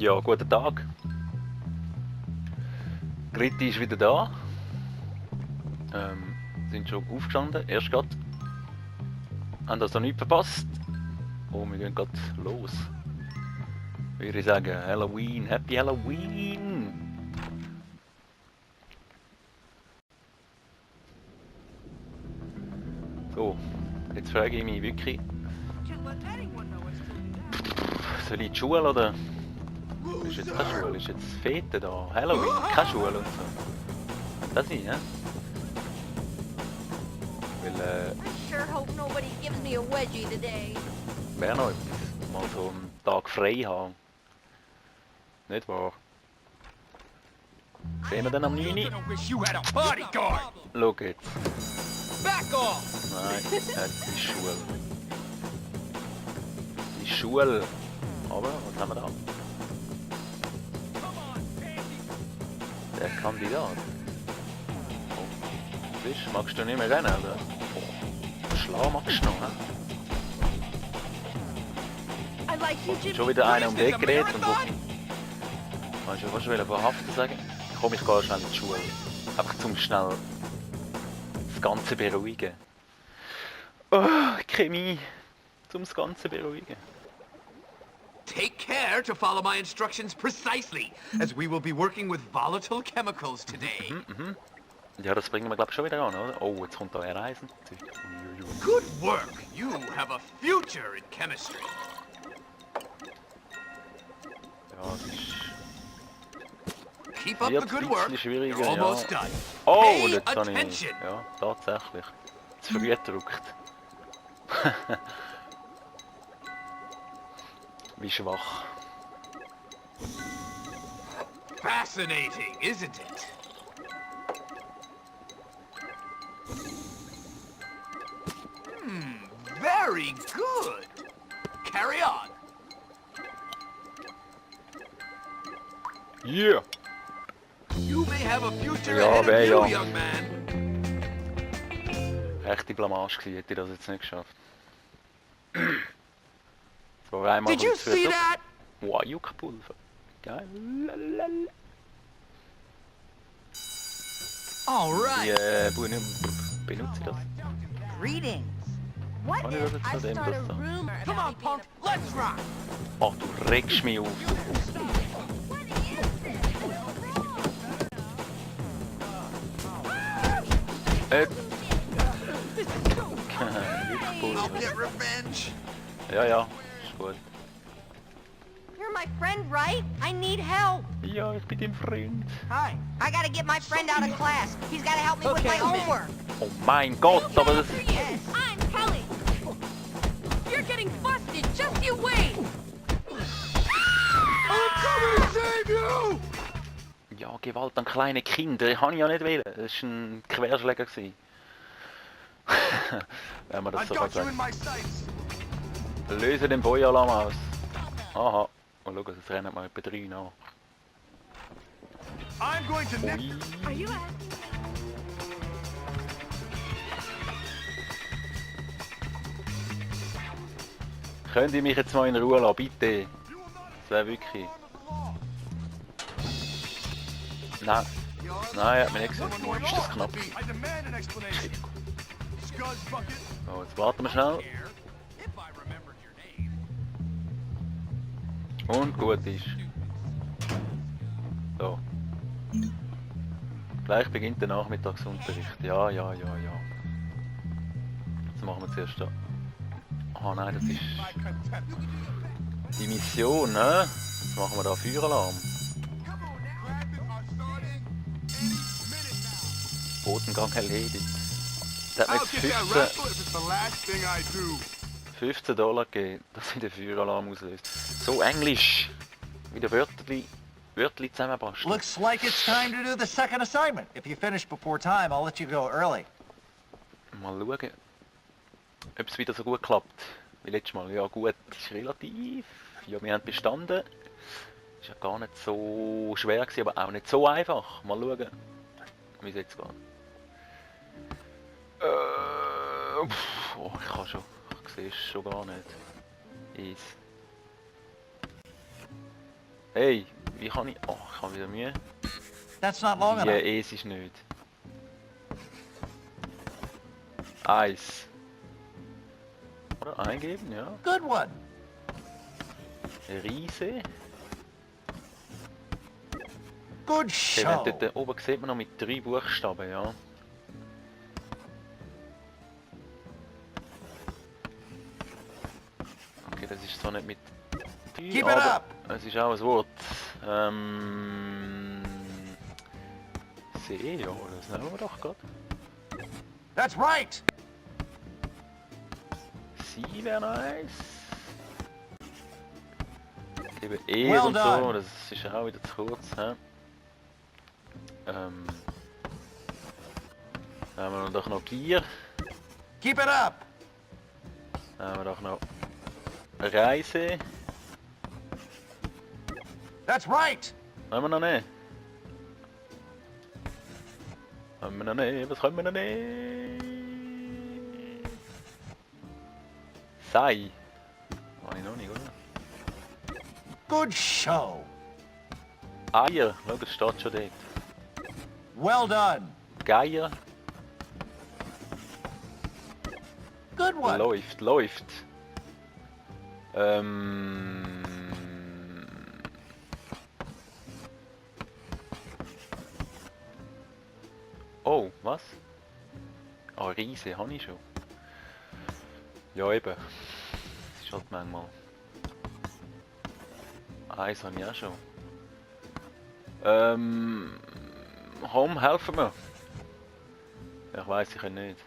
Ja, guten Tag. Griti ist wieder da. Sind schon aufgestanden, erst gerade. Haben das noch nicht verpasst. Oh, wir gehen gerade los. Würde ich sagen, Halloween, Happy Halloween! So, jetzt frage ich mich wirklich, soll ich in die Schule oder? Ist jetzt keine Schule, ist jetzt Fete da, Halloween, keine Schule und so. Das ist, ja? Weil, wäre noch etwas, mal so einen Tag frei haben. Nicht wahr? Sehen wir dann am 9. Schau jetzt. Nein, das ist Schule. Die Schule. Aber, was haben wir da? Der Kandidat. Oh. Siehst, magst du nicht mehr rennen, oder? Oh. Schlau magst du noch, hä? Und schon wieder einer um die Ecke gedreht und so. Kannst du fast wieder verhaften sagen? Komm, ich gehe schnell in die Schule. Einfach zum schnell das Ganze beruhigen. Oh, Chemie. Zum das Ganze beruhigen. Take care to follow my instructions precisely, as we will be working with volatile chemicals today. Ja, das bringen wir glaube ich schon wieder an, oder? Oh, jetzt kommt da ein Reisen. Good work! You have a future in chemistry. Ja, das ist... Keep up the good work. Schwieriger, You're almost done. Oh, Pay und jetzt habe ich... attention. Ja, tatsächlich. Zu früh gedrückt. Wie schwach. Fascinating, isn't it? Very good. Carry on. Yeah! You may have a future Ja, ahead of wär you, ja. young man. Echte Blamage gewesen, hätte ich das jetzt nicht geschafft. So, einmal Did you see that? Wow, Juckpulver. Geil. All Wie right. benutze ich das? Greetings. What Kann ich if das jetzt I von dem start a das sagen? rumor Come on, about me punk. Let's rock. Ach, du regst mich auf. I'll get revenge. Ja, ja, ist gut. You're my friend, right? I need help. Ja, ich bin dein Freund. Hi. I gotta get my friend out of class. He's gotta help me with my homework. Oh mein Gott, aber das... Yes, I'm Kelly. You're getting busted. Just you wait. I'm coming to save you. Ja, Gewalt an kleine Kinder, ich kann ja nicht wählen. Das war ein Querschläger. Wenn man das so I've kann got you in sagen. my sights. Löse den Feueralarm aus. Aha. Oh, schau, es rennen mal etwa 3 nach. I'm going to nick. Ui. Are you Könnt ihr mich jetzt mal in Ruhe lassen, bitte? Das wäre wirklich... Nein. Nein, er hat mich nicht gesehen. Ist das knapp? I demand an explanation. Scuzz bucket. So, jetzt warten wir schnell. If I remembered your name. Und gut ist. So. Gleich beginnt der Nachmittagsunterricht. Ja. Jetzt machen wir zuerst da. Ah nein, das ist die Mission, ne? Jetzt machen wir da Feueralarm. Botengang erledigt. Der hat mir jetzt 15 Dollar gegeben, dass ich den Feueralarm auslöst. So Englisch. Wieder Wörterli zusammenbasteln. Looks like it's time to do the second assignment. If you finish before time, I'll let you go early. Mal schauen, ob es wieder so gut klappt wie letztes Mal. Ja gut, ist relativ. Ja, wir haben bestanden. Ist ja gar nicht so schwer gewesen, aber auch nicht so einfach. Mal schauen, wie es jetzt geht. Oh, ich kann schon. Ich sehe es schon gar nicht. Eins. Hey, wie kann ich... Oh, ich habe wieder Mühe. That's not long Ja, enough. es ist nicht. Eis. Oder eingeben, ja. Good one. Riese. Good Okay, show. dort oben sieht man noch mit 3 Buchstaben, ja. Okay, das ist so nicht mit 3, Keep it aber up. es ist auch ein Wort. See, ja, das nehmen wir doch gerade. That's right. Sie wäre nice. Eben E Well und so, done. das ist auch wieder zu kurz. He? Dann haben wir doch noch Gier. Keep it up. Dann haben wir doch noch Reise. That's right. Haben wir noch nicht? Haben wir noch nicht? Was können wir noch nicht? Sei. War ich noch nicht, oder? Good show. Eier. Schau, das steht schon dort. Well done. Geier. Good one. Läuft, läuft. Oh, was? Ah, Riese, habe ich schon. Ja, eben. Das ist halt manchmal. Eins habe ich auch schon. Komm, helfen wir. Ja, ich weiss, ich kann nicht.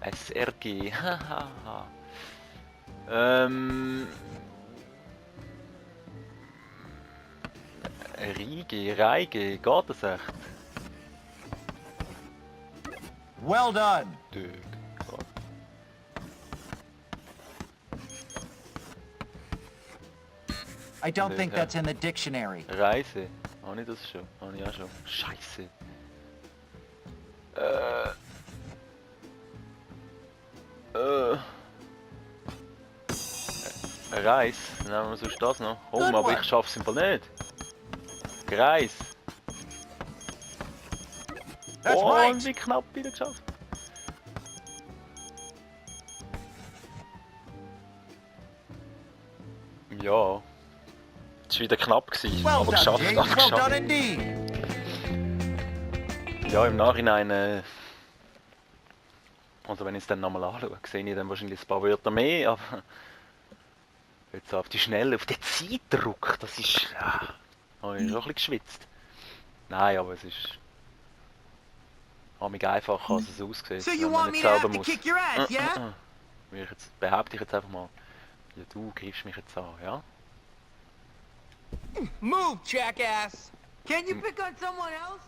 SRG, hahaha. Reige, geht das echt? Well done. Dög. I don't Nee, think ja. that's in the dictionary. Reise, habe ich das schon? Habe ich auch schon. Scheiße. Reis, dann haben wir sonst das noch. Oh, Good aber one. ich schaff's im Fall nicht. Reis. That's Oh, right. wie knapp wieder geschafft. Ja. Es war wieder knapp gewesen, Well aber done, geschafft, James. aber Well geschafft. done indeed. Ja, im Nachhinein, also wenn ich es dann nochmal anschaue, sehe ich dann wahrscheinlich ein paar Wörter mehr, aber jetzt auf die Schnelle, auf den Zeitdruck, das ist, ja, habe ich schon ein bisschen geschwitzt. Nein, aber es ist einfacher, als es aussieht, So wenn you man want me nicht to have selber to muss. kick your ass, yeah? Behaupte ich jetzt einfach mal. Ja, du greifst mich jetzt an, ja? Move, jackass! Can you pick on someone else?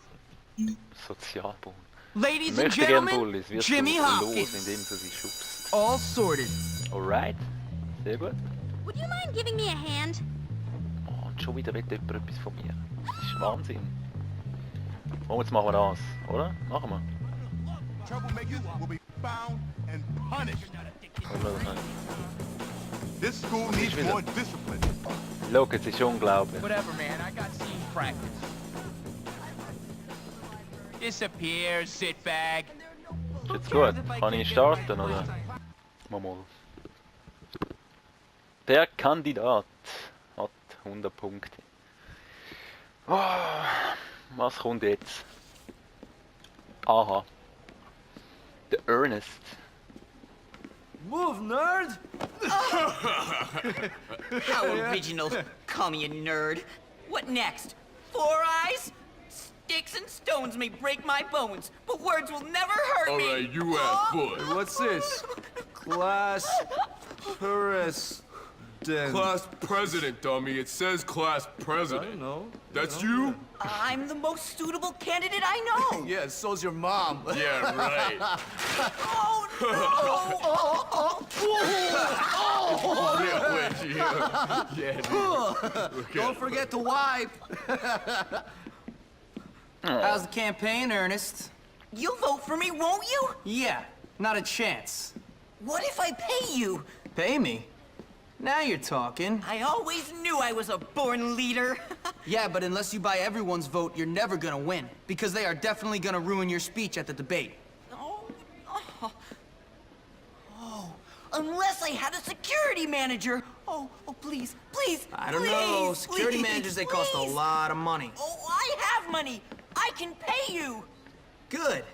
Sozialbund. Ladies and Möchte gern gentlemen, Bullis, wirst Jimmy du los, Hopkins. indem du sie schubst. All sorted. Alright, sehr gut. Would you mind giving me a hand? Oh, und schon wieder will jemand etwas von mir. Das ist Wahnsinn. Oh, jetzt machen wir das, oder? Machen wir. Troublemakers will be found and punished. Wollen wir das nicht? This school needs wieder. more discipline. Schau, es ist unglaublich. Whatever, man. I got scene practice. Disappear, Sitbag. Ist jetzt gut? Kann ich starten, oder? Mal. Der Kandidat hat 100 Punkte. Oh, was kommt jetzt? Aha. Der Ernest. Move, nerd! How original. Call me a nerd. What next? 4 eyes? Sticks and stones may break my bones, but words will never hurt me. Alright, you have fun. What's this? Class president. Class president, dummy. It says class I president. know. That's you? I'm the most suitable candidate I know. Yeah, so's your mom. Yeah, right. Oh Yeah, Don't forget to wipe. How's the campaign, Ernest? no! You'll vote for me, won't you? Yeah, not a chance. What if I pay you? Pay me? Now you're talking. I always knew I was a born leader. Yeah, but unless you buy everyone's vote, you're never gonna win. Because they are definitely gonna ruin your speech at the debate. Oh, unless I had a security manager. Oh, please, please, I don't know. please, Security please, managers, they cost a please. lot of money. Oh, I have money. I can pay you. Good.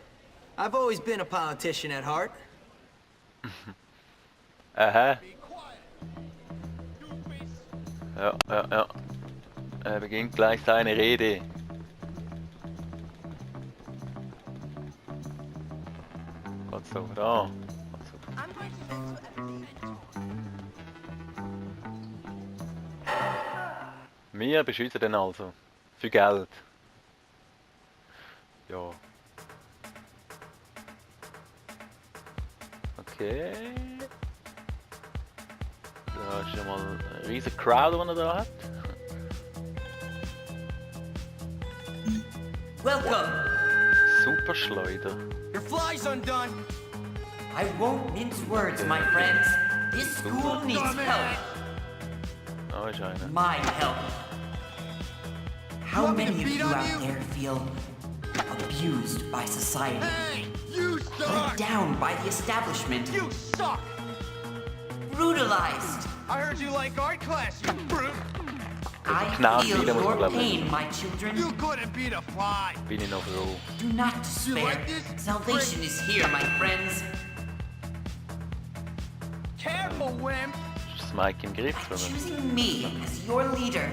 I've always been a politician at heart. Aha. Ja. Er beginnt gleich seine Rede. Geht's so da? I'm going to send to Wir beschützen den also. Für Geld. Ja. Okay. Da ist ja mal eine riesige Crowd, die er da hat. Welcome. Super Schleuder. Your fly's undone. I won't mince words, my friends. This school needs help. Da ist einer. My help. How many of you out there feel abused by society? Hey, you Put suck! down by the establishment? You suck! Brutalized? I heard you like art class, you brute! I Knall feel wieder muss man your bleiben. pain, my children. You couldn't beat a fly! Bin ich noch froh. Do not despair. like this? Salvation is here, my friends. Careful, wimp! Ist das Mike im Griff, oder? Choosing me as your leader.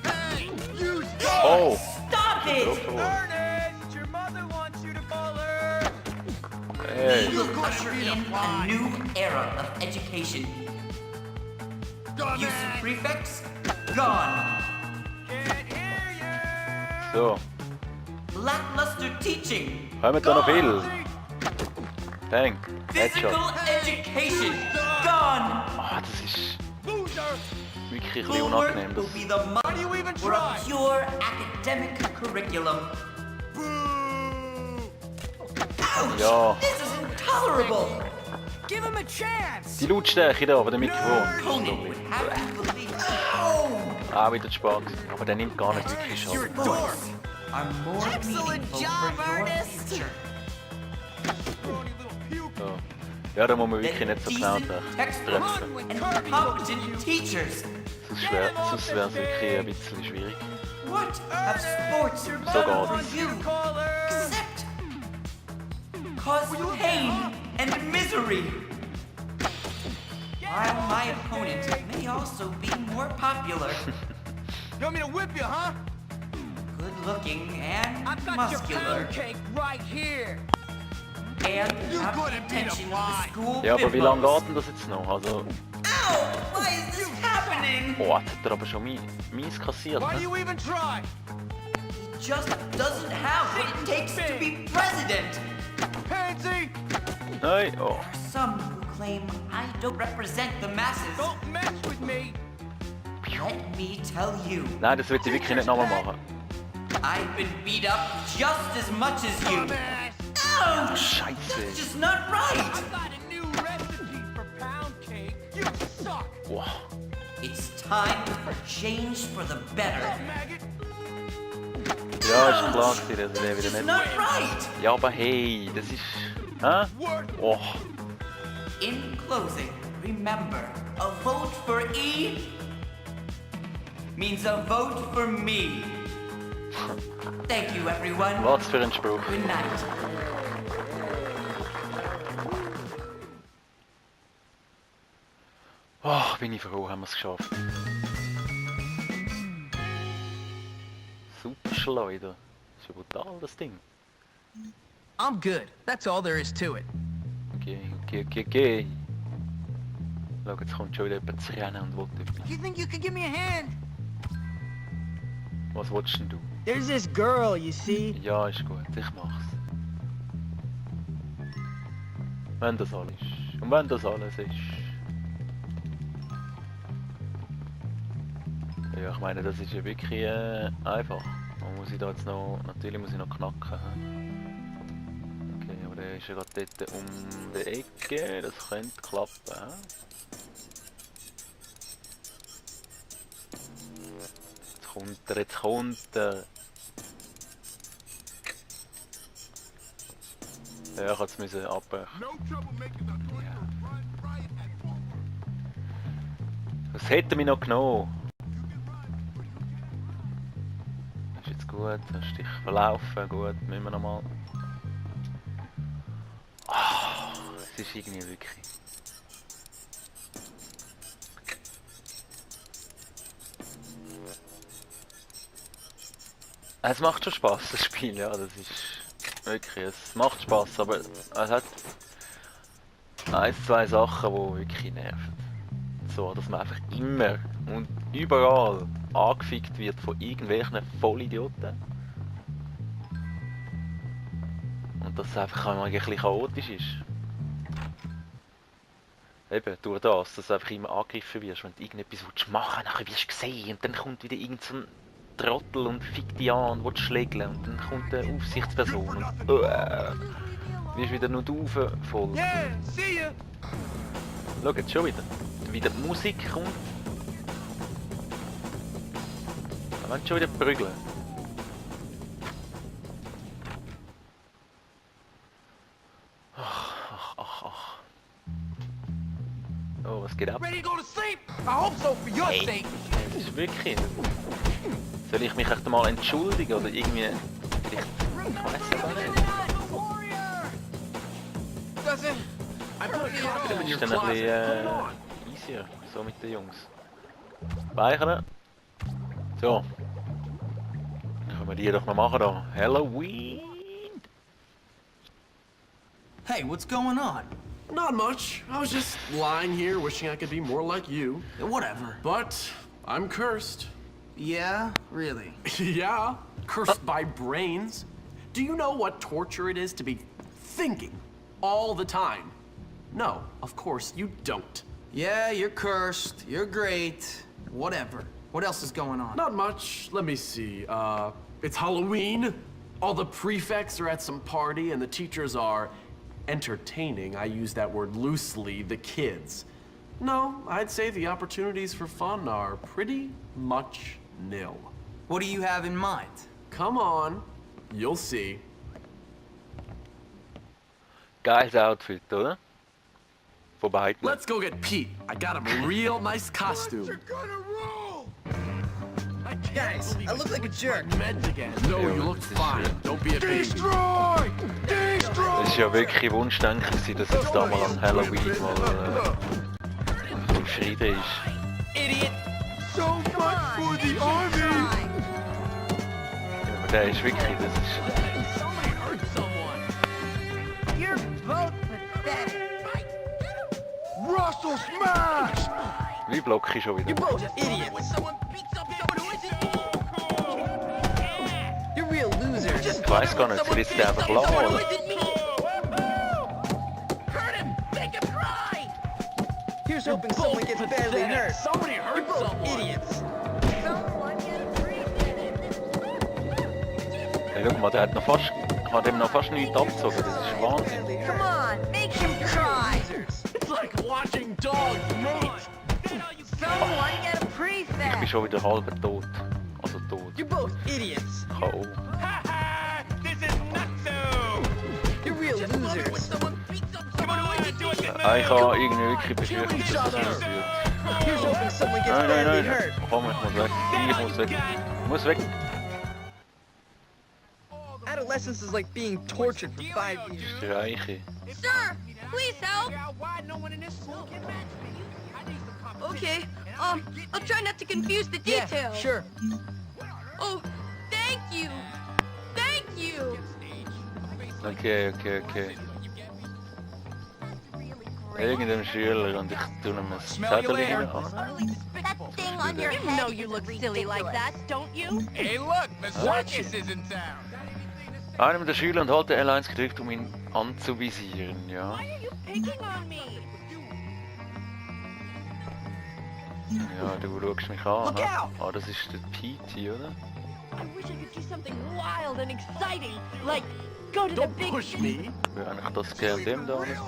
Hey, you suck! Oh! Stop it! Ernest, your mother wants you to call her! Hey! We will usher in a new era of education. Dumbass! Use of prefects? Gone. Can't hear So, Lackluster teaching? kommen da noch viel? Dang, Physical Headshot. education? Gone. Ah, das ist you! Loser! wirklich ein bisschen Schoolwork unangenehm. will Das be the Why do you even for a try? pure academic curriculum. Boo! Ouch! Ja. This is intolerable. Give him a chance! Die Lautstärke da von dem Mikrofon. Opponent would have to believe. Oh! Auch wieder zu spät gewesen. Aber der nimmt gar nicht wirklich Schaden. Voice are more meaningful for your future So. Ja, da muss man wirklich than nicht so genau decent treffen. textbooks and competent teachers. Sonst wäre es wirklich ein bisschen schwierig. What have sports So done geht's. for you except cause pain and misery? While my opponent may also be more popular, You want me to whip you, huh? good-looking and I've got muscular, your pound cake right here! and You have the couldn't beat a attention of fly. the school Ja, aber wie lange bimbos. geht denn das jetzt noch? Also, Ow! Why is this happening? oh, jetzt hat er aber schon mies kassiert. Why do Ne? you even try? He just doesn't have what it takes to be president. Pansy! Nein, oh. There are some who claim I don't represent the masses. Don't mess with me! Let me tell you, Nein, das will ich wirklich nicht nochmal machen. I've been beat up just as much as you. Dumbass! Ouch! Scheiße. That's just not right. I've got a new recipe for pound cake. You suck! Boah. It's time for change for the better. Maggot! Ja, ist klar gewesen, dass er This wieder is nicht... not right. Ja, aber hey, das ist... Hä? Word! Oh. In closing, remember, a vote for E means a vote for me. Thank you, everyone. Was für ein Spruch. Good night. Oh, bin ich froh, haben wir es geschafft. Super Schleuder. Das ist ja brutal, das Ding. I'm good. That's all there is to it. Okay. Schau, jetzt kommt schon wieder jemand zu rennen und will etwas. You think you could give me a hand? Was willst denn du? There's this girl, you see. Ja, ist gut, ich mach's. Wenn das alles ist. Und wenn das alles ist. Ja, ich meine, das ist ja wirklich einfach. Man muss ich da jetzt noch... Natürlich muss ich noch knacken. Okay, aber der ist ja gerade dort um die Ecke. Das könnte klappen. Jetzt kommt er. Ja, ich hätte es abbrechen. Was hätte mich noch genommen? Das ist jetzt gut, hast dich verlaufen, gut, müssen wir nochmal. Es ist irgendwie wirklich. Es macht schon Spaß, das Spiel, ja, das ist wirklich, es macht Spaß, aber es hat ein, zwei Sachen, die wirklich nerven. So, dass man einfach immer und überall angefickt wird von irgendwelchen Vollidioten. Und dass es einfach manchmal ein bisschen chaotisch ist. Eben, durch das, dass du einfach immer angegriffen wirst, wenn du irgendetwas machen willst, dann wirst du gesehen und dann kommt wieder irgend so ein Trottel und fickt dich an und will schlägeln und dann kommt eine Aufsichtsperson und wirst wieder nur du voll. Schau jetzt schon wieder. Wieder die Musik kommt. Dann wollen schon wieder prügeln. Ach. Oh, was geht ab? Ready to go to sleep? I hope so for your sake. Das ist wirklich. Soll ich mich echt mal entschuldigen oder irgendwie. Vielleicht. Ich weiß es aber nicht. Ist dann ein bisschen easier, so mit den Jungs. Speichern. So. Dann können wir die doch noch machen da. Halloween! Hey, what's going on? Not much. I was just lying here wishing I could be more like you. Whatever. But I'm cursed. Yeah, really? Yeah, cursed by brains. Do you know what torture it is to be thinking all the time? No, of course you don't. Yeah, you're cursed. You're great. Whatever. What else is going on? Not much. Let me see. It's Halloween. All the prefects are at some party and the teachers are entertaining. I use that word loosely, the kids. No, I'd say the opportunities for fun are pretty much nil. What do you have in mind? Come on, you'll see. Geiles Outfit, oder? Von beiden. Let's go get Pete. I got him a real nice costume. Guys, I look like a jerk. Meds again. No, you look fine. Don't be a baby. Destroy! Destroy! Das war ja wirklich Wunschdenken, dass jetzt da mal an Halloween mal im Frieden ist. Idiot! So much for the army! Ja, aber der ist wirklich, das ist... Somebody hurt someone! You're both pathetic. Russell smash! Wie block ich schon wieder? You're both idiots. Someone beats up someone who isn't me! You're real losers. Ich weiß gar nicht, soll ich den einfach lassen, oder? Hurt him! Make him cry! Here's hoping someone gets badly hurt. Somebody hurt You're both someone! idiots. Hey, guck mal, der hat ihm noch fast nichts abgezogen, das ist Wahnsinn. Come on, make him cry. It's like watching dogs mate. Someone get a Ich prefect. bin schon wieder halb tot. Also tot. You're both idiots. K.O. This is nutso! You're real losers. Someone beats up someone who isn't me! Ich habe irgendwie wirklich befürchtet, dass das passiert. Here's hoping someone gets Nein, badly hurt. Komm, ich muss weg. Ich muss weg. Ich muss weg. Adolescence is like being tortured for 5 years. Streiche. Sir, please help. Okay, I'll try not to confuse the Yeah, details. sure. Oh, thank you. Thank you. Okay. Irgendein Schüler und ich tue ihm ein Zettel rein. That thing on your head. You know you look silly like that, don't you? Hey, look! The circus is in town! Einem der Schüler und halte L1 gedrückt, um ihn anzuvisieren, ja. Why are you picking on me? Ja, du schaust mich an. Look Ha? out! Ah, das ist der Petey, oder? I wish I could do something wild and exciting, like go to the Don't big... push me. Will eigentlich das Geld dem da nicht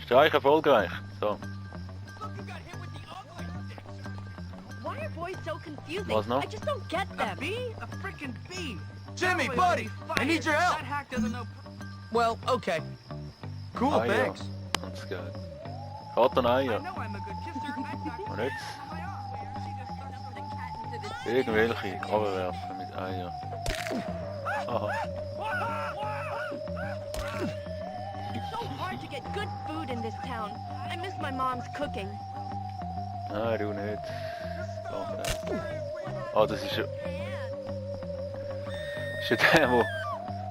Streich erfolgreich. So. toys so confusing. Was noch? I just don't get them. Bee? A freaking bee! Jimmy, buddy, I need your help. That hack doesn't know. Well, okay. Cool, Ah ja, thanks. ganz geil. Geht dann Eier. I know I'm a good kisser. Und jetzt irgendwelche Karren werfen mit Eier. Aha. So hard to get good food in this town. I miss my mom's cooking. Nein, du nicht. Ah, das ist ja... Das ist ja der,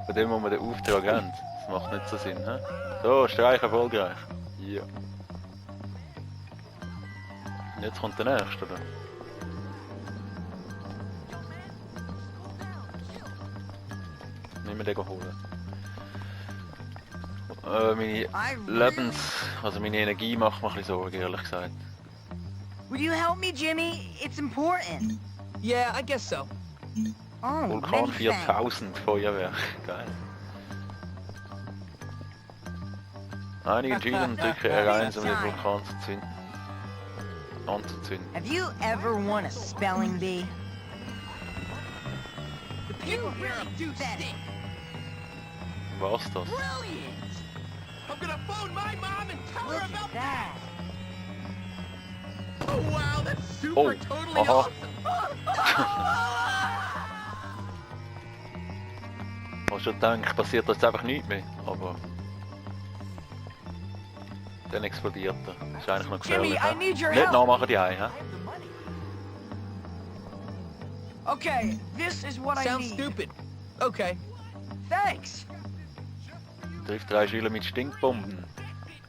von dem, wo wir den Auftrag haben. Das macht nicht so Sinn, hä? So, Streich erfolgreich. Ja. Und jetzt kommt der nächste, oder? Nicht mehr den holen. Meine also meine Energie macht mir ein bisschen Sorgen, ehrlich gesagt. Would you help me, Jimmy? It's important. Yeah, I guess so. Oh, Vulkan 4000 Feuerwerk, geil. Einige Schüler drücken R1, um den Vulkan anzuzünden. Have you ever won a spelling bee? The people really do stink. Was das? Brilliant! I'm gonna phone my mom and tell her about that. Oh wow, that's super totally aha. Ich hab schon gedacht, passiert das jetzt einfach nichts mehr, aber... Dann explodiert er. Das ist eigentlich noch gefährlich. Jimmy, I need your Nicht help. nachmachen die Ei, hä? Okay, this is what Sounds stupid. Okay. Thanks. Trifft 3 Schüler mit Stinkbomben.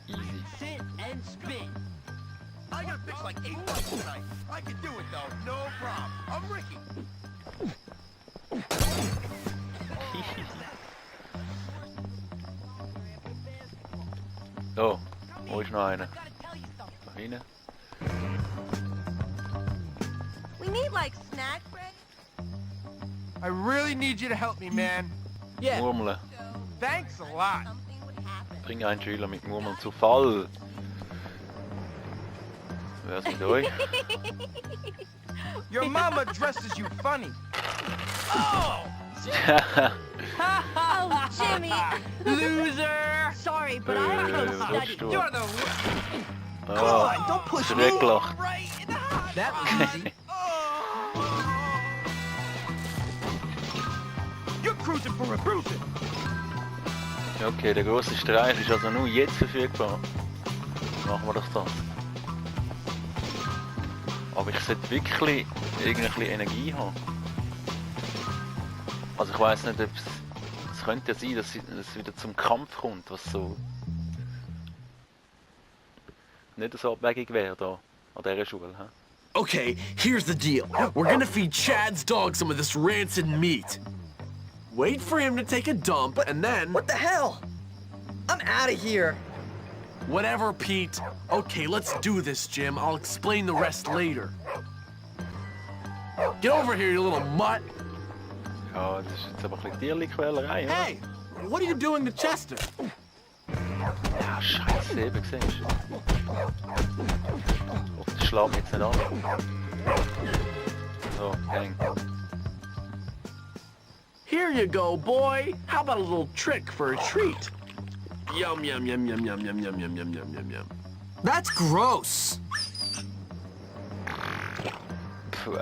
Easy. Sit and spin. I gotta fix like 8 bucks tonight. I can do it though, no problem. I'm Ricky. Oh, wo ist noch einer? Da hinten. We need like snack bread. I really need you to help me, man. Yeah. Murmeln. Thanks a lot. Something would happen. Bring einen Schüler mit Murmeln zu Fall. Wer ist mit euch? Your mama dresses you funny. Oh, Jimmy. Loser! Sorry, but I have to go study. You're the Oh, don't push me. schrecklich. Right in the hot. That was easy. You're cruising for a bruising. Okay, der grosse Streich ist also nur jetzt verfügbar. Machen wir doch das. Aber ich sollte wirklich irgendeine Energie haben. Also ich weiss nicht, ob es könnte ja sein, dass es wieder zum Kampf kommt, was so nicht so abwegig wäre da an dieser Schule. He? Okay, here's the deal. We're gonna feed Chad's dog some of this rancid meat. Wait for him to take a dump, and then... What the hell? I'm out of here. Whatever, Pete. Okay, let's do this, Jim. I'll explain the rest later. Get over here, you little mutt. Ja, das ist jetzt aber ein bisschen Tierli-Quälerei, oder? Hey, what are you doing to Chester? Ja, scheiße, eben gesehen. Das schlägt mich jetzt nicht an. So, Gang. Here you go, boy. How about a little trick for a treat? Yum, yum, yum, yum, yum, yum, yum, yum, yum, yum, yum, yum. That's gross. Puh.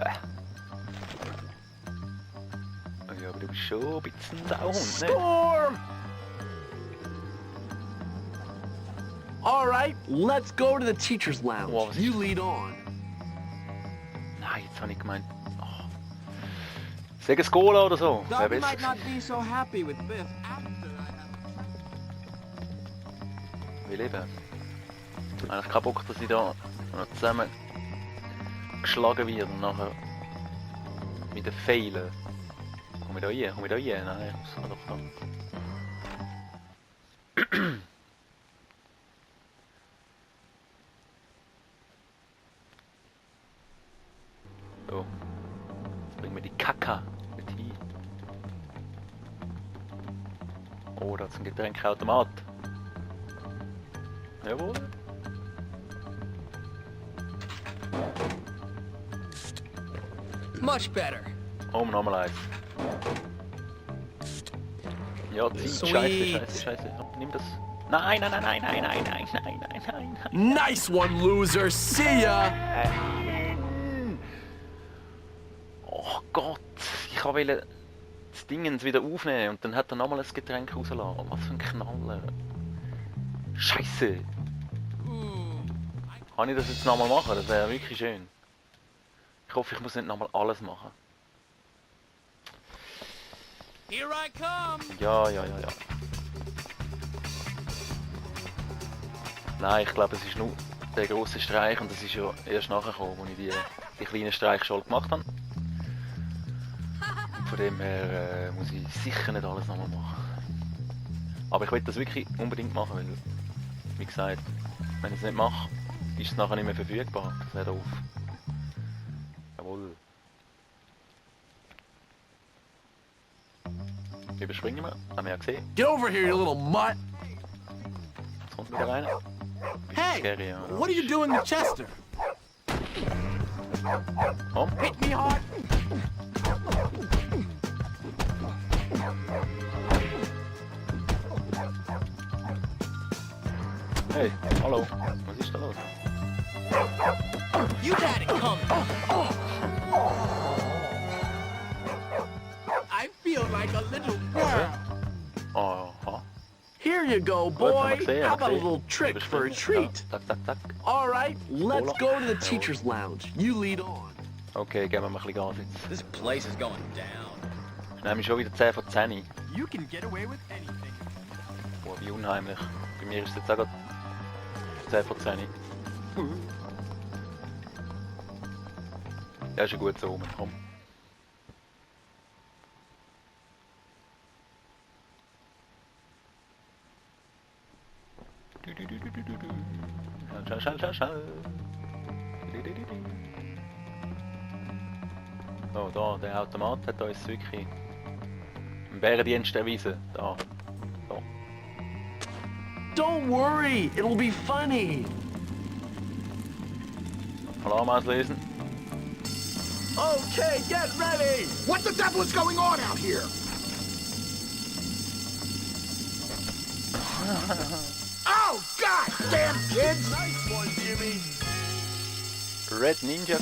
Ja, aber du bist schon ein bisschen ein Sauhund, nicht? Storm! All right, let's go to the teacher's lounge. Wow, was You ist- lead on. Nein, jetzt habe ich gemeint... Oh. Sag ein Cola oder so. Wäre Dobby besser might not gewesen. be so happy with Biff after I have... Will eben. Eigentlich keinen Bock, dass ich da noch zusammen geschlagen wird und nachher mit den Pfeilen. Komm ich da rein? Komm ich da rein? Nein, ich muss doch da. So. Jetzt bringen wir die Kacke mit hin. Oh, da ist ein Getränkeautomat. Jawohl. Much better. Oh, nochmal eins. Ja, Zeit. Scheiße. Nimm das. Nein. Nice one, loser. See ya. Oh Gott, ich wollte das Dingens wieder aufnehmen und dann hat er nochmal ein Getränk rausgelassen. Was für ein Knaller. Scheiße. Kann ich das jetzt nochmal machen? Das wäre wirklich schön. Ich hoffe, ich muss nicht nochmal alles machen. Here I come. Ja. Nein, ich glaube, es ist nur der grosse Streich und das ist ja erst nachher gekommen, als ich die kleinen Streiche schon gemacht habe. Und von dem her muss ich sicher nicht alles nochmal machen. Aber ich will das wirklich unbedingt machen, weil, wie gesagt, wenn ich es nicht mache, ist es nachher nicht mehr verfügbar. Das wäre doof. Jawohl. Überspringen wir, haben wir ja gesehen. Get over here, you little mutt. Jetzt kommt wieder rein. Hey, Scary, ja. what are you doing to Chester? Komm. Hit me hard. Hey, hallo. Was ist da los? You had it coming. I feel like a little girl. Aha. Here you go, Gut, boy. haben wir gesehen, How haben wir about a gesehen. little trick for a treat? Ja, zack. All right, let's Cola. go to the teacher's lounge. You lead on. Okay, geben wir mal ein bisschen Gas jetzt. This place is going down. Ich nehme schon wieder 10 von 10. You can get away with anything. Boah, wie unheimlich. Bei mir ist es jetzt auch gerade 10 von 10. Ja, ist ja gut so rum. Komm. Schnell. So, da, der Automat hat uns wirklich einen Bärendienst erwiesen. Da. So. Don't worry, it'll be funny. Alarm auslösen. Okay, get ready. What the devil is going on out here? Oh, god damn kids! Nice one, Jimmy. Red Ninja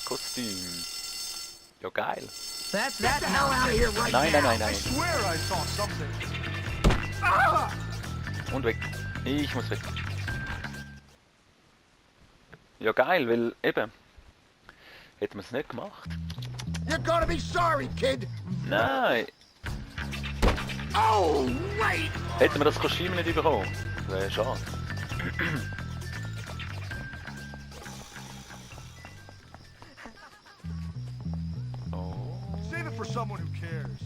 Kostüm. Ja, geil. That's Get the hell out of here right Nein. now! I swear I saw something. Ah! Und weg. Ich muss weg. Ja, geil, weil eben. Hätten wir es nicht gemacht. You're gonna be sorry, kid! Nein. Oh, wait! Hätten wir das Kostüm nicht bekommen. Das wäre schade. Oh. Save it for someone who cares.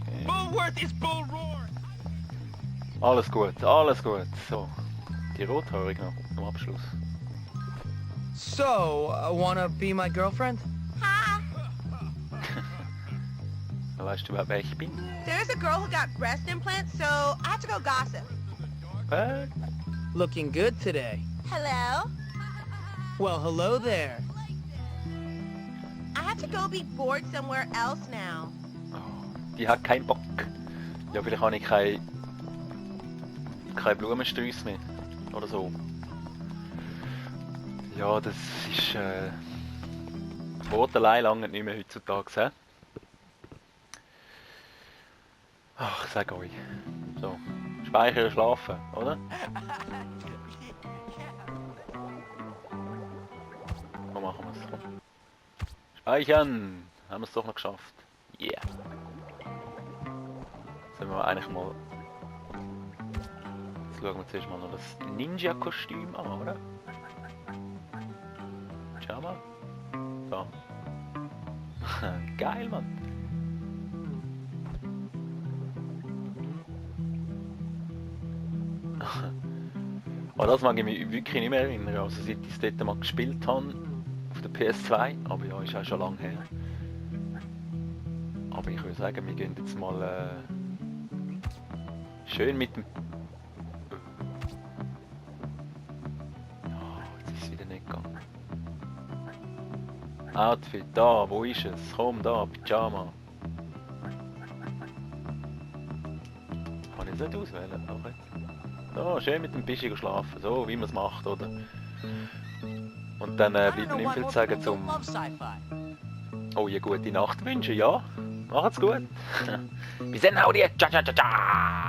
Okay. Bullworth is bull roar. Alles gut. So. Die Rothaarig noch zum Abschluss. So, wanna be my girlfriend? Weißt du überhaupt, wer ich bin? There's a girl who got breast implants, so I have to go gossip. Looking good today. Hello? Well, hello there. I have to go be bored somewhere else now. Oh, die hat keinen Bock. Ja, vielleicht habe ich kein Blumensträuße mehr. Oder so. Ja, das ist... Wort allein lange nicht mehr heutzutage. He? Ach, ich sag euch. So. Speichern, schlafen, oder? So machen wir es. Speichern! Haben wir es doch noch geschafft. Yeah! Jetzt sind wir eigentlich mal... Jetzt schauen wir zuerst mal noch das Ninja-Kostüm an, oder? Schau mal. So. Geil, Mann! Aber das mag ich mich wirklich nicht mehr erinnern, also seit ich es dort mal gespielt habe, auf der PS2, aber ja, ist auch schon lange her. Aber ich würde sagen, wir gehen jetzt mal schön mit dem... Oh, jetzt ist es wieder nicht gegangen. Outfit, da, wo ist es? Komm, da, Pyjama. Kann ich es nicht auswählen? Okay. Da, schön mit dem Bischi schlafen, so wie man es macht, oder? Und dann bleibt mir nicht viel zu sagen zum... Oh, ja, gute Nacht wünschen, ja. Macht's gut. Bis dann, hau dir. Ciao, ciao, ciao, ciao.